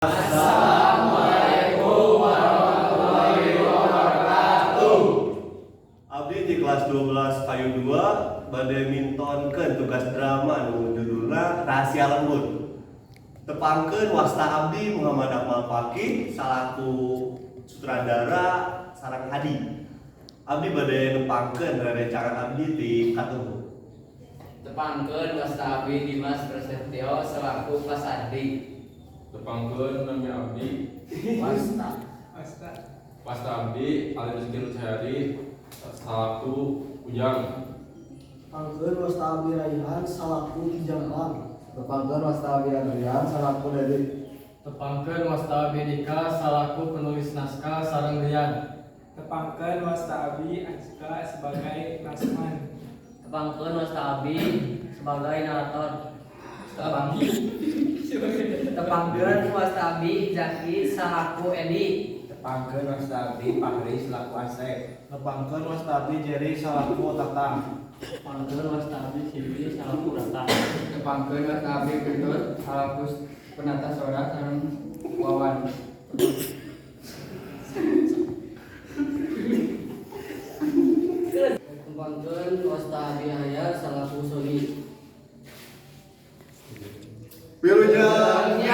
Assalamualaikum warahmatullahi wabarakatuh. Abdi di kelas 12 kayu 2 bade mintonkeun tugas drama nu judulna Rahasia Lembur. Tepangkeun wasta abdi Muhammad Akmal Fakih salaku sutradara sareng Hadi. Abdi bade nepangkeun rerencangan abdi di katuhu. Tepangkeun wasta abdi Dimas Prasetyo selaku Pasandi. Tepangkeun nami abdi. Wasta. Wasta abdi Ali Rizky Cahyadi salaku Ujang. Tepangkeun wasta abdi Raihan salaku Ki Jampang. Tepangkeun wasta abdi Adrian salaku Dedi. Tepangkeun wasta abdi Dika salaku penulis naskah sareng Rian. Tepangkeun wasta abdi Azka sebagai Lasman. Tepangkeun wasta abdi sebagai narator. Tepangkeun wasta abdi Zaki salaku Edi. Tepangkeun wasta abdi Fahri selaku Asep. Tepangkeun wasta abdi Jerry salaku Tatang. Tepangkeun wasta abdi Siti salaku Rata. Tepangkeun wasta abdi Ketut salaku penata sora sareng Wawan. Tepangkeun wasta abdi Yahya salaku Sony. Wilujeng.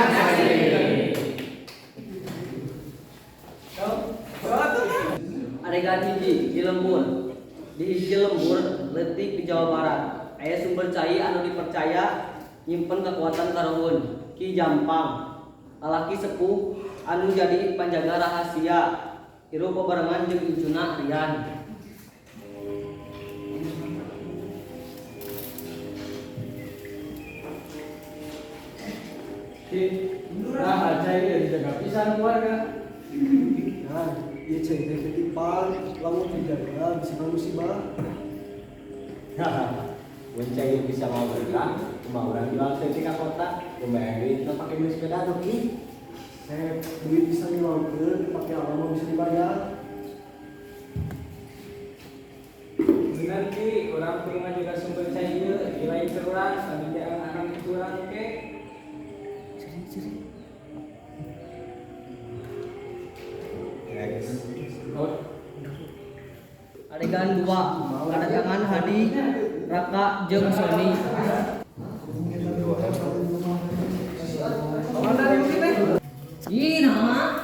Adegan hiji di lembur. Di hiji lembur leutik di Jawa Barat. Aya sumber cai anu dipercaya nyimpen kekuatan karuhun, Ki Jampang. Lalaki sepuh anu jadi panjaga rahasia. Hirup bebarengan jeung incuna Rian. Ki, nah cai ieu dijaga pisan keluarga. Nah, ieu cai teh titipan, lamun dijaga bisa musibah. Hahaha. Mun cai bisa mau berkah, kumaha urang jual cai ka kota, lumayan duit pake beli sepeda tuh Ki. Sep, duit bisa ngilangkeun, pake alam mah bisa dibayar. Bener Ki, urang kudu ngajaga sumber cai ieu, ieu lain keur urang, tapi jangan akan urang ke. Adegan 2, kedatangan Hadi, Raka jeung Sony. Ih, nah.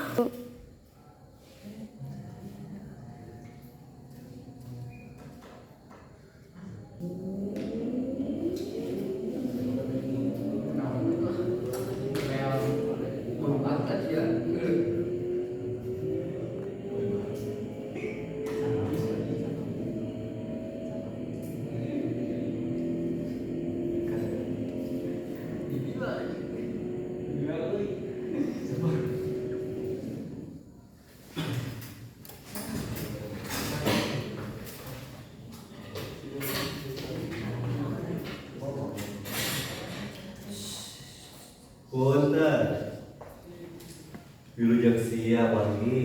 Pantes ya. Punten. Wilujeng siang wargi,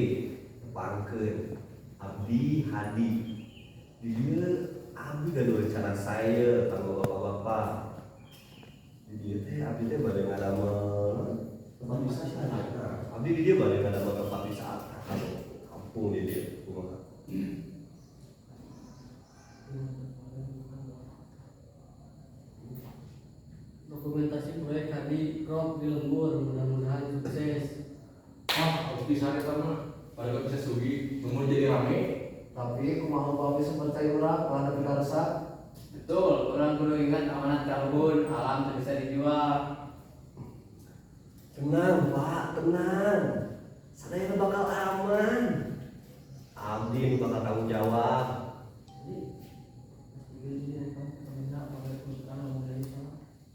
tepangkeun abdi Hadi. Di dieu abdi gaduh rencana saya kanggo bapak-bapak. Di dieu teh abdi teh bade ngadamel tempat wisata. Nah, abdi di dieu bade ngadamel tempat wisata kampung di dieu kumaha. Dokumentasi proyek Hadi Crop di lembur mudah-mudahan sukses. Ah, harus bisa eta mah. Padahal bisa sugi, lembur jadi rame. Tapi kumaha upami sumber cai urang malah nepi ka resah. Betul, urang kudu ingat amanat karuhun, alam teu bisa dijual. Tenang, Pak, tenang. Sadayana bakal aman. Abdi nu bakal tanggung jawab.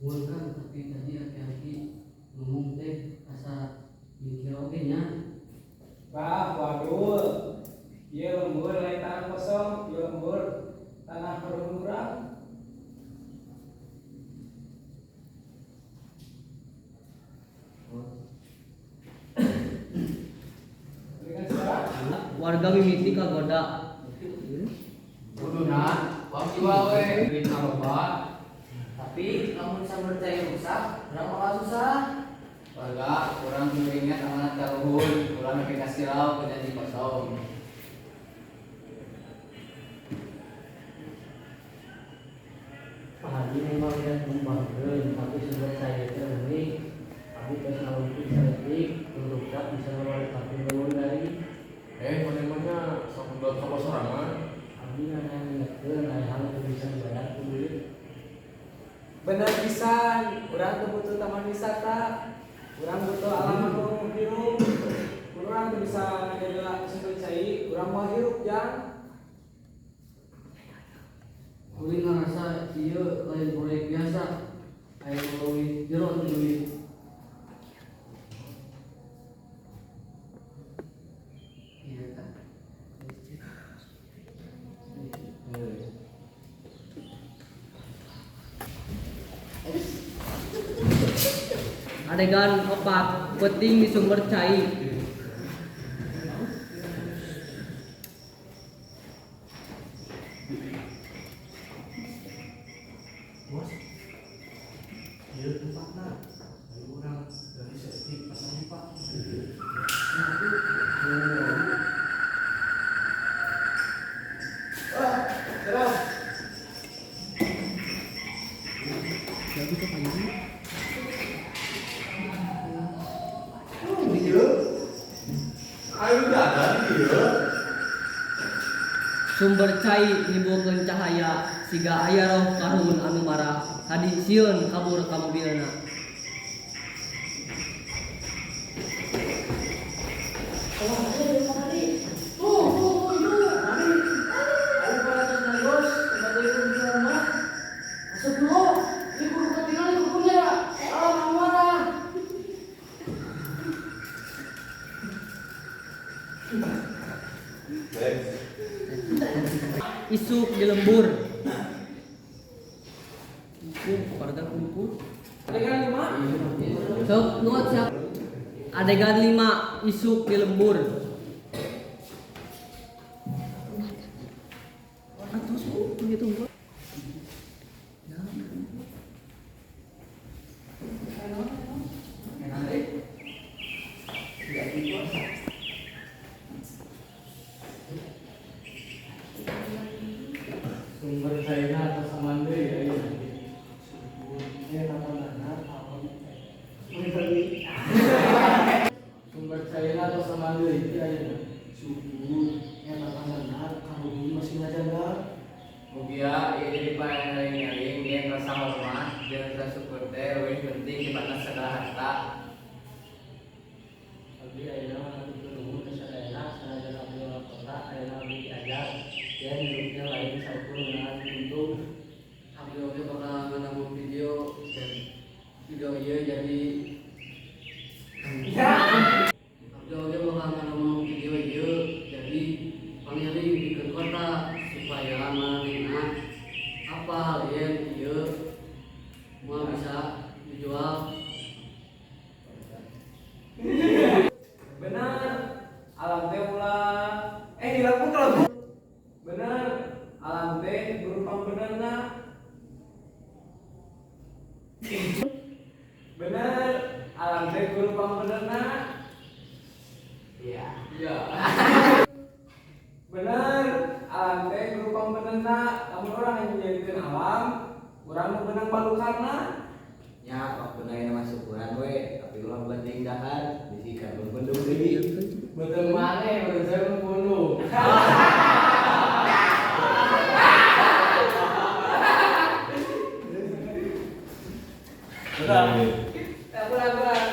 Bukan, tapi tadi aki-aki ngomong teh asa mikir oge nya. Bah, waduh. Ieu lembur lain tanah kosong, ieu lembur tanah karuhun urang. Berikan suara. Warga mimiti kagoda. Kuduna, wang jual we, duit loba. Tapi lamun sumber cai rusak, urang bakal susah. Warga, urang kudu ingat amanat kaluhur, ulah nepi ka silau ku janji kosong. Pak Haji memang niat ngembangkeun, tapi sumber cai teh unik. Abi tos ngalungkeun saeutik, rusak bisa ngamanfaatkeun leuweung dari. Eh, mana-mana sok buat toko sorangan. Abi nanya ngingetkeun aya hal nu bisa dibayar ku duit. Bener pisan, urang teu butuh taman wisata. Urang butuh alam anu hirup. Urang teu bisa ngajaga sumber cai, urang moal hirup jang. Kuring ngarasa ieu lain proyek biasa. Aya nu leuwih jero ti duit. Iya tah. Adegan 4, peuting di sumber cai. Bos, ieu tempatna. Ayo urang dari saeutik pas aja, Pak. Wah, serem. Oh, ieu. Ayo jaga di dieu. Sumber cai nimbulkeun cahaya siga aya roh karuhun anu marah. Hadi sieun kabur ka mobilna. Ayo pada narios, sebagai penjual Masuk dulu, ini kudu ketinggalan kukunya. Ah, marah. Next. Isuk di lembur. Kumpul, warga kumpul. Adegan 5. Sok, nuat siap. Adegan 5, isuk di lembur. Atus, begitu. Sumber caina atas aman deui ayeuna. Syukur, eta tandana alam Sumber caina atas aman deui ayeuna. Syukur, eta tandana karuhun masih ngajaga. Mugia ieu jadi paeling-eling yen rasa hormat jeung rasa syukur teh leuwih penting tibatan segala harta. Abdi ayeuna mah hatur nuhun ka sadayana sanajan abdi ulah kota ayeuna abdi diajar yen hirup teh lain saukur ngeunaan untung. Abdi oge bakal nganamung video dan video ieu jadi Abdi oge bakal nganamung video ieu jadi pangeling pikeun kota supaya manehna apal yen ieu moal bisa dijual. Benar, alam teh ulah eh hilang kalau benar, alam teh guru pangbenerna. Benar, alam teh guru pangbenerna. Iya. Iya. Benar, alam teh guru pangbenerna. Lamun urang yang menjadikeun alam, urang nu beunang balukarna. Nya waktu ayeuna mah syukuran we, tapi ulah penting dahar, bisi karbon bendung deui. Betul mana, betul saya membunuh. Kurang-kurang.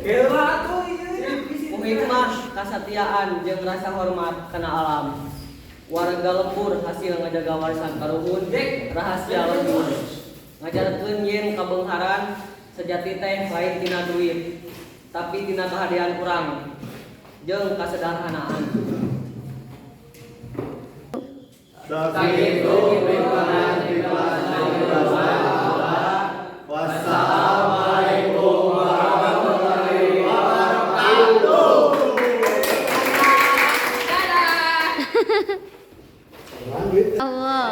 Gila atuh ieu. Ku hikmah kasatiaan jeung rasa hormat kana alam. Warga lembur hasil ngajaga warisan karuhun, rahasia lembur. Ngajarkeun yen kabeungharan sejati teh lain tina duit, tapi tina kahadean urang jeung kasederhanaan. Sakitu.